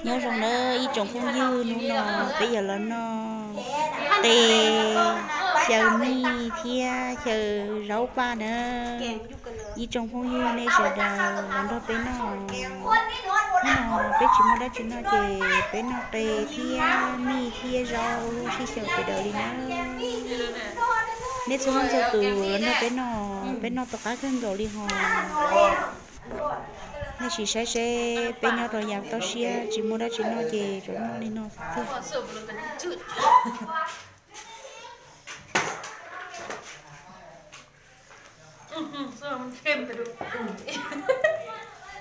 Nhớ rồng nơ, i chồng phong dư nu nọ, bây giờ là no. Tê, chào mi, thia, chào rau pa nơ. I chồng phong dư nê sơ đơ, lăn đo pe no. Nơ, pe chi mô đa chi no chê, pe no tê, thia, mi, thia, rau, lu si sơ pe đơ li nơ. Nê sơ hăn sơ tù, lăn đo pe no, pe no tơ cá khăn gầu li hò. Nê si sai sê, pe nho tơ yạp tơ sia, chi mô đa chi no chê, rô no li no.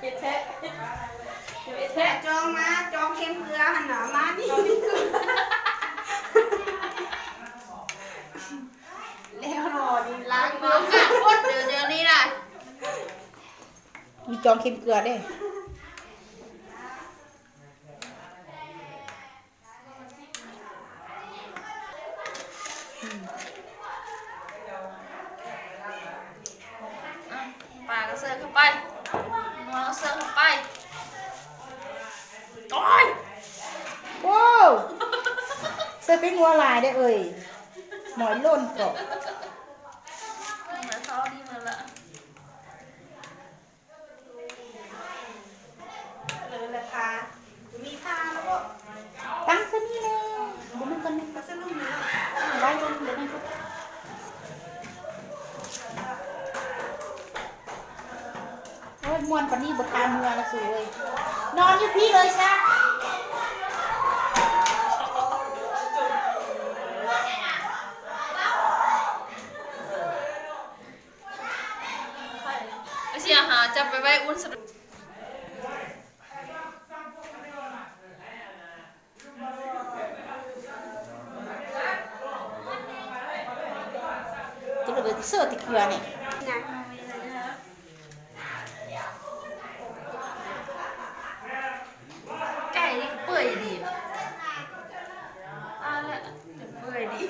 ເຮັດແທ້ ເຮັດແທ້ ຈອງມາ ຈອງເຄັມເກືອຫັ້ນນະ ມານີ້ ແລ້ວເນາະ ນີ້ລ້າງມື ໂຄດເດີ ດຽວນີ້ນະ ມີຈອງເຄັມເກືອເດ້. ປາກະເສີເຂົ້າໄປ ງົວກະເສີເຂົ້າໄປ ໂອ້ຍ ໂອ້ ໃສ່ແປ້ງນົວຫຼາຍເດ້ເອີຍ ໝອຍຫຼົ່ນເກາະ. ເລີຍລະພາ ມີພາແລ້ວບໍ່? ຕັ້ງຊະນີ້ແຫຼະ ບໍ່ແມ່ນ ບໍ່ແມ່ນ ຕັ້ງຊະນີ້ແຫຼະ ໄວ້ລົງ ບໍ່ແມ່ນ ໂອ້ຍ ມ່ວນປານນີ້ບໍ່ພາເມືອລະສູເອີຍ ນອນຢູ່ພີ້ເລີຍຊະ. ເອົາເສຍຫາຈັບໄປໄວ້ອຸ່ນສະ ຈະເລີຍເສີຕິເກືອນີ້ ໄກ່ນີ້ເປື່ອຍດີ ເປື່ອຍດີ.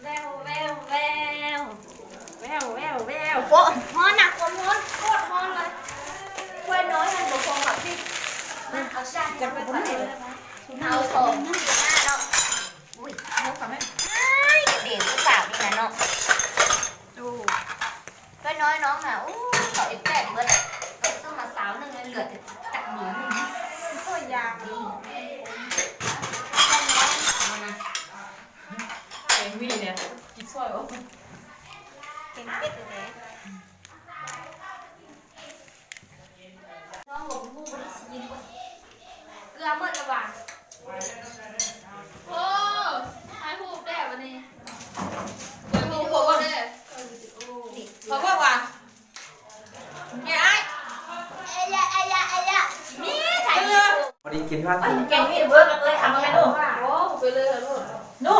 ແວວ ແວວ ແວວ ແວວ ແວວ ແວວ ໂອ້ ຮ້ອນນະ ຄວາມຮ້ອນ ໂຄດຮ້ອນເລີຍ ຖ້ວຍນ້ອຍຫັ້ນບໍ່ພໍບັກຕິ ມາ ເອົາຊາມ ເອົາສອງ ເອົາເນາະ ອຸ້ຍ ເອົາເຂົ້າມາ ອ້າຍ ເດັກຜູ້ສາວນີ້ນະເນາະ ໂອ້ ນ້ອຍໆ ນ້ອງນະ ໂອ້ ເຂົາເອັດແປດເບິດ ໄປຊື້ມາຊາວໜຶ່ງ ເຫຼືອແຕ່ຈັກໜ້ອຍໜຶ່ງ ຕົວຢ່າງ ແກງໝີ່ເນຍ ກິນຊອຍອອກ ແກງເປັດເດ້ ນ້ອງບໍ່ຮູ້ ບໍ່ໄດ້ຊິກິນ ເກືອໝົດລະຫວາ ໂອ້ ຖ່າຍຮູບແດ່ບາດນີ້ ເບິ່ງວິດີໂອແດ່ ເຂົາບອກວ່າ ແມ່ອ້າຍ ເອຍະ ເອຍະ ເອຍະ ມີໃຜ ພໍດີກິນທາດ ແກງນີ້ເບິ່ງເອີຍ ທຳມາແມ່ລູກ ໂອ້ ໄປເລີຍລູກ ນູ່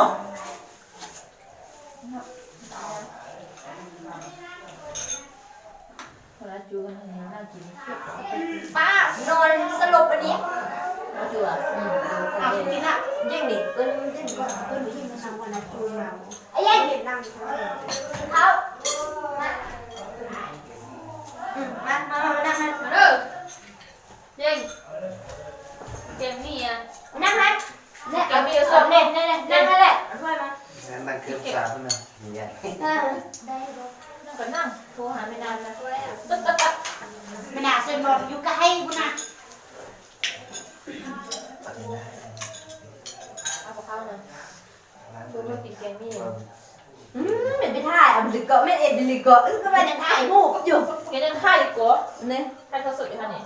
ປ້ານອນສະຫຼົບອັນນີ້ ເອົາຢູ່ວ່າ ອືມ ເອົາກິນລະ ເຢັນນີ້ ເອີ້ນ ເອີ້ນ ເອີ້ນໄປກິນມາຊະ ວັນລະຈູມາ ອາຍາຍ ເຫັນນັ່ງເຂົ້າ ອືມ ມາ ມາ ມາ ມານັ່ງ ມາເດີ. ເກັ່ງ ເກັ່ງນີ້ອະ ນັ່ງຫັ້ນ ແນ່ ເກັ່ງນີ້ ເອົາສອບແນ່ ແນ່ ແນ່ ນັ່ງຫັ້ນແຫຼະ ເອົາຖ້ວຍມາ ແນ່ ນັ່ງເຄື່ອງສາພຸ້ນນະ ເອີ ໄດ້ບໍ່ ນັ່ງກໍນັ່ງ ໂທຫາແມ່ນາງນະ ແມ່ນາງເຊີນນອນຢູ່ໃກ້ພຸ້ນນະ ເອົາບໍ່ເຂົ້ານະ. ເພິ່ນມາກິນແກງໝີ່ ອືມ ແມ່ນໄປຖ່າຍເອົາເລີຍເກາະ ແມ່ນເອັດເລີຍເກາະ ອື ກໍວ່າຍັງຖ່າຍຮູບຢູ່ ກໍຍັງຖ່າຍເກາະ ນີ້ ຖ່າຍທອດສົດຢູ່ຫັ້ນນີ້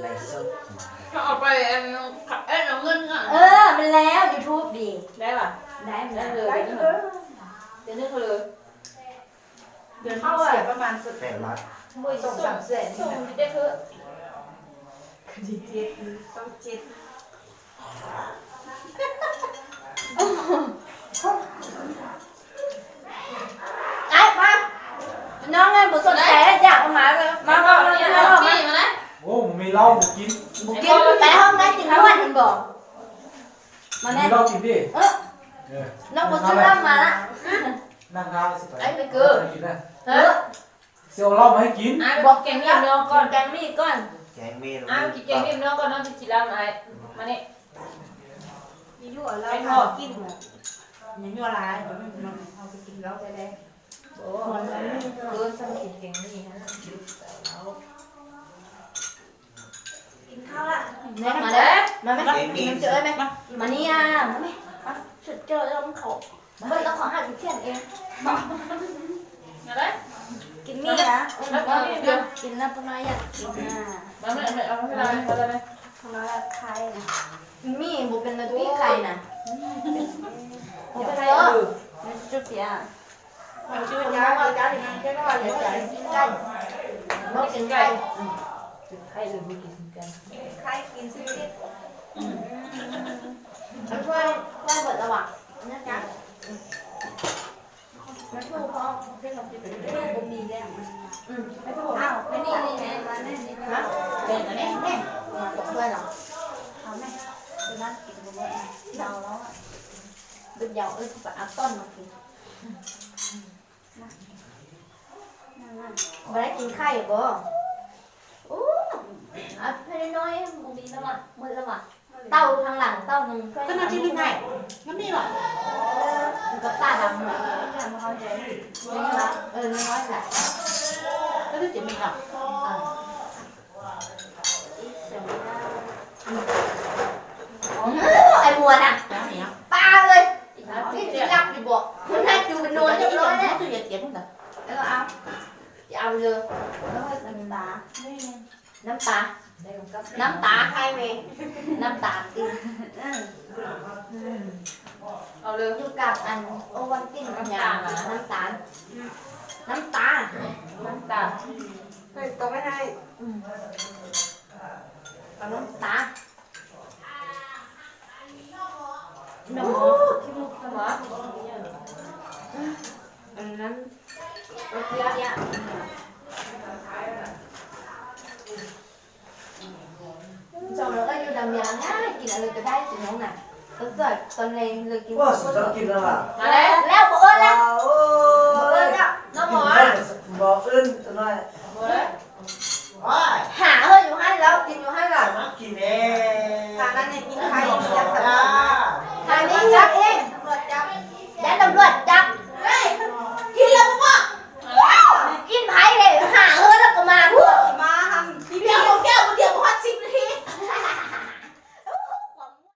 ໄລຟ໌ສົດ ເຂົາເອົາໄປອັນ ອັນເອົາເງິນຫັ້ນ ເອີ ມັນແລ້ວ ຢູທູບດີ ໄດ້ຫວາ ໄດ້ ໄດ້ ໄດ້ ເດືອນໜຶ່ງເທົ່າໃດ? ເດືອນໜຶ່ງເທົ່າໃດ? ເດືອນໜຶ່ງເສຍປະມານ ແປດຫຼັກ ໂອ້ຍ ສອງສາມແສນ ສົ່ງ ສົ່ງຢູ່ເດ້ເທີ. ເຈັດ ຊ່ອງເຈັດ ອ້າຍມາ ນ້ອງເອີຍ ບໍ່ສົນໃຈ ຢາກເອົາມາເລີຍ ມາ ມາ ມາ ມາ ມາ ມາ ໂອ້ ມີເຫຼົ້າບໍ່ກິນ ບໍ່ກິນ ໄປຫ້ອງນັ້ນກິນນວດ ເຫັນບໍ່ ມາແມ່ ມີເຫຼົ້າກິນຕິ ເອີ ເອີ ນ້ອງບໍ່ຊື້ເຫຼົ້າມາລະ ນັ່ງທາຊິໄປ ໄປເກີ ກິນນະ ເອີ ຊິເອົາເຫຼົ້າມາໃຫ້ກິນ ອ້າຍບອກແກງໝີ່ນ້ອງກ່ອນ ແກງໝີ່ກ່ອນ ແກງໝີ່ ອ້າຍກິນແກງໝີ່ນ້ອງກ່ອນ ນ້ອງຊິກິນລຳອ້າຍ ມານີ້ ມີຢູ່ເອົາເຫຼົ້າມາກິນ ຢ່າຍົວຫຼາຍ ເຮົາຊິກິນເຫຼົ້າແທ້ໆ ໂອ້ ເອີ ຊັ້ນກິນແກງໝີ່ຫັ້ນ ກິນເຂົ້າລະ ແມ່ ມາເດີ ມາແມ່ ກິນນ້ຳເຈົ້າເອີຍແມ່ ມານີ້ອາ ມາແມ່ ມາ ຊຸດເຈົ້າເອີຍ ເຂົາ ເບິ່ງແລ້ວຂໍຫາຊິຂຽນເອງ ມາເດີ ກິນໝີ່ນະ ເອີ ກິນນະ ປານ້ອຍຢາກກິນນະ ມາແມ່ ເອົາໃຫ້ລາວ ເອົາໄດ້ໄໝ ປານ້ອຍໄຂ່ນະ ໝີ່ບໍ່ເປັນລະຕິໄຂ່ນະ ບໍ່ເປັນເດີ ມັນຈຸດເປຍ ມັນຈຸດຍາ ເຈົ້າຊິນັ່ງເຈົ້າວ່າຢ່າໃຈກິນໄກ່ ບໍ່ກິນໄກ່ ກິນໄຂ່ ຫຼືບໍ່ກິນໄກ່ ໄຂ່ກິນຊິ ອືມ ມັນຖ້ວຍ ຖ້ວຍເບິດລະຫວາ ນະຈະ ອືມ ມາໂທເພາະເພິ່ນເອົາໄປເປັນລູກບໍ່ມີແລ້ວ ອືມ ໄປໂທ ອ້າວ ໄປນີ້ ນີ້ແມ່ ມາແມ່ ນີ້ ຮະ ເປັນອັນນີ້ ແມ່ ມາຕົກຖ້ວຍເນາະ ເອົາແມ່ ໄປນັ້ນກິນບໍ່ເບິດ ເດົາແລ້ວ ເບິດເຍົາ ເອີ ຊິໄປເອົາຕ້ອນມາກິນ ບໍ່ໄດ້ກິນໄຂ່ບໍ? ໂອ້ ອັນນ້ອຍໆ ບໍ່ມີແລ້ວຫວາ ໝົດແລ້ວຫວາ ເຕົ້າທາງຫຼັງເຕົ້າໜຶ່ງ ກໍໜ້າຈະມີໄຂ່ ມັນມີຫວາ? ເອີ ມັນກໍຕາດຳ ເອີ ນ້ອຍໆ ແຫຼະ ກໍໜ້າຈະມີຫວາ? ເອີ ອືມ ໄອ້ບົວນະ ປາເອີຍ ກິນຊິຫຼັບຢູ່ບໍ? ມັນໜ້າຈູເປັນນອນຮຽບຮ້ອຍແລ້ວ ເອີ ເອົາ ຊິເອົາເລີຍ ນ້ຳຕາ ນ້ຳຕາ ນ້ຳຕາ ໃຫ້ແມ່ ນ້ຳຕານຕິ ເອີ ເອົາເລີຍ ຢູ່ກັບອັນໂອວັນຕິນ ນ້ຳຕານ ນ້ຳຕານ ນ້ຳຕາ ນ້ຳຕາ ເອີ ຕ້ອງໄດ້ໃຫ້ ອືມ ເອົານ້ຳຕາ ນ້ຳ ໂອ້ ຂີ້ມູກ ນ້ຳ ອັນນັ້ນ ໂອເຄ ຈອງແລ້ວກໍຢູ່ນຳເມຍ ງ່າຍ ກິນອັນເລີຍກໍໄດ້ ກິນນ້ອງນະ ກໍສວຍຕອນແລງເລີຍກິນ ວ່າຊິເຈົ້າກິນແລ້ວຫວາ? ມາແລ້ວ ແລ້ວບໍ່ເອີ້ນລະ ໂອ້ຍ ບໍ່ເອີ້ນລະ ນ້ອງໝໍ ບໍ່ເອີ້ນຈັກໜ້ອຍ ບໍ່ເອີ້ນ ໂອ້ຍ ຫາເຮີ້ຢູ່ຫັ້ນແລ້ວ ກິນຢູ່ຫັ້ນລະ ມາກິນແດ່ ພານັ້ນໃຫ້ກິນ